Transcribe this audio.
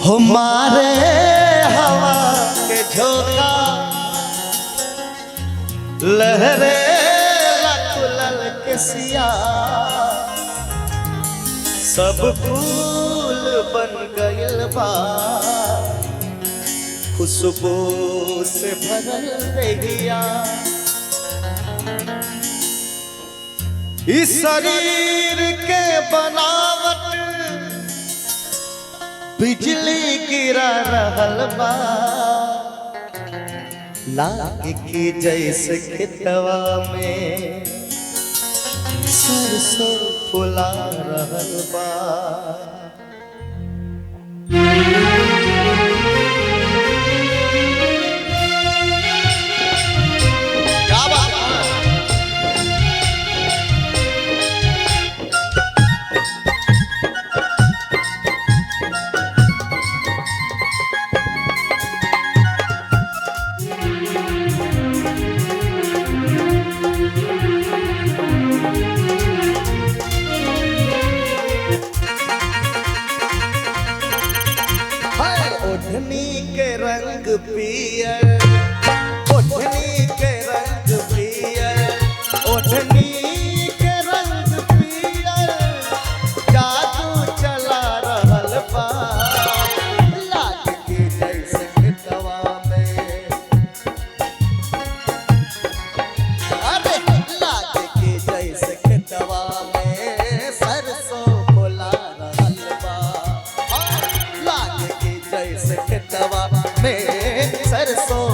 हो मारे हवा के झोंका, लहरे लकुलल के सिया, सब फूल बन गइल बा, खुशबू से भरल देहिया। इस शरीर के बनावट बिजली गिरा रहल बा, लाग की जैसे खेतवा में सरसों फुला रहल बा। क्या बात है? हाय ओढ़नी के रंग पियर, ओढ़नी के रंग पियर, ओढ़नी के रंग पियर, जादू चला रहल बा, लाग के जैसे खेतवा में, अरे लाग के जैसे खेतवा में सरसों फुला रहल बा, लाग के जैसे खेतवा में सरसों